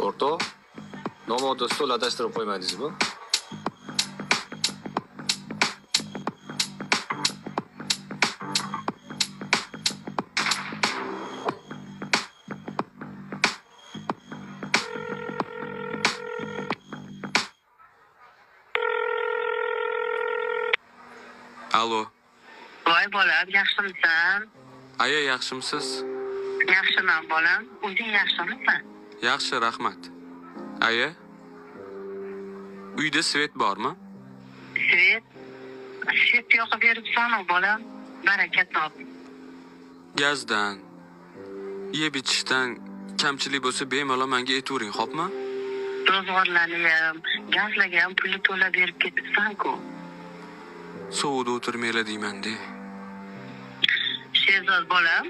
O'rtoq, nomoda stol adashtirib qo'ymadingizmi? Alo. Voy bolam, yaxshimisan? Aya, yaxshimisiz? Yaxshiman bolam. O'zing yaxshimisan? Yaxshi, rahmat. Aya, uyda svet bormi? Svet? Svet yoqib beribsan-u bolam. Baraka top. Gazdan, yeb ichishdan kamchilik bo'lsa bemalol menga aytavering, xo'pmi? Ro'zg'orlarni ham, gazlarga ham pulni to'lab berib ketibsan-ku. Sovuqda o'tirmanglar deyman-de. Sherzod bolam,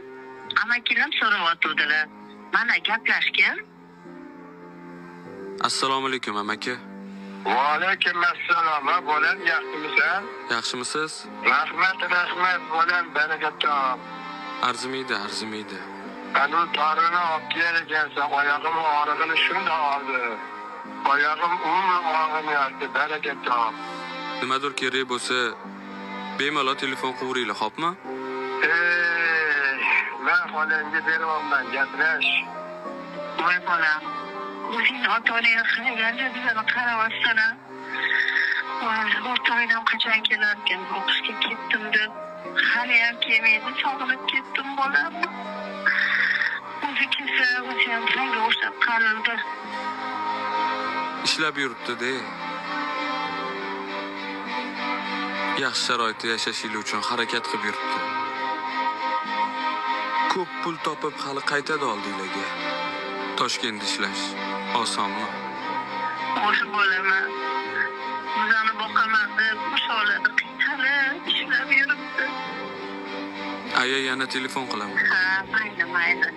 amakilam so'rayotgandilar. Mana gaplashgin. Assalomu alaykum amaki. Va alaykum assalom, bolam, yaxshimisan? Yaxshimisiz? Rahmat, rahmat bolam, baraka top. Arzimaydi, arzimaydi. Anu dorini olib kelar ekansan, oyog'im og'rig'ini shunda oldi. Oyog'im umuman og'rimayapti, baraka top. Nimadir kerak bo'lsa, bemalol telefon qilaveringlar, xo'pmi? Men xolangga beryapman, gaplash. Voy bolam, o'zing ota-onang qaraganda bizani qarayapsan-a. Voy, o'rtog'ingam qachon kelarkan, o'qishga ketdim deb. Haliyam kelmaydi, sog'inib ketdim bolam. O'zi kelsa, o'zi ham senga o'xshab qarildi. Ishlab yuribdi-de. Yaxshi sharoitda yashashingiz uchun harakat qilib yuribdi. Ko'p pul topib hali qaytadi oldinglarga. Toshkentda ishlash osonmi? O'sha bo'laman. Bizani boqaman deb o'shalarda qiynalib ishlab yuribdi. Aya, yana telefon qilaman. Ha, mayli, mayli.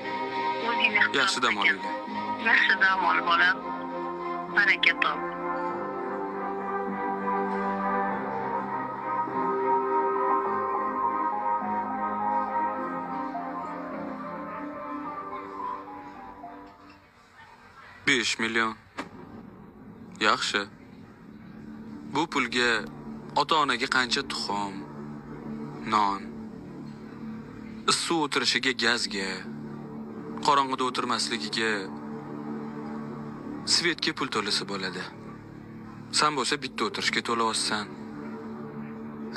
O'zingni yaxshi dam oling. Yaxshi dam ol bolam. Baraka top. $5 million. Yaxshi. Bu pulga ota-onaga qancha tuxum, non, issiq o'tirishiga gazga, qorong'ida o'tirmasligiga svetga pul to'lasa bo'ladi. Sen bo'lsa bitta o'tirishga to'layapsan.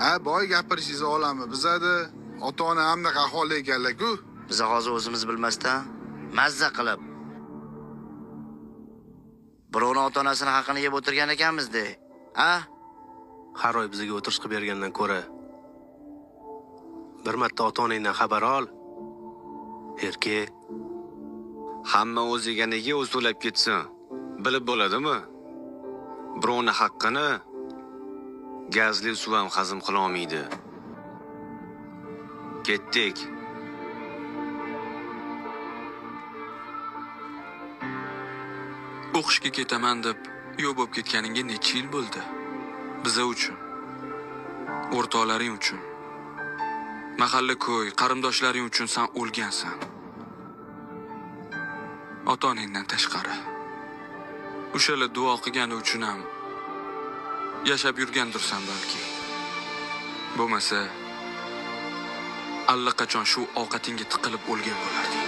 Ha, boy gapirishingizni olami? Bizada ota-ona hamma ahvolda ekanlar-ku. Biz hozir o'zimiz bilmasdan mazza qilib birovni ota-onasini haqini yeb o'tirgan ekanmiz-de. A? Har oy bizga o'tirish qilib bergandan ko'ra bir marta ota-onangdan xabar ol. Erke, hamma o'z yeganiga o'zi to'lab ketsin. Bilib bo'ladimi? Birovni haqqini gazli suv ham hazm qila olmaydi. Ketdik. O'qishga ketaman deb yo'q bo'lib ketganingga necha yil bo'ldi? Biza uchun, o'rtoqlaring uchun, mahalla ko'y, qarindoshlaring uchun sen o'lgansan. Ota-onangdan tashqari. O'shalar duo qilgani uchun ham yashab yurgandirsan balki. Bo'lmasa, allaqachon shu ovqatingga tiqilib o'lgan bo'larding.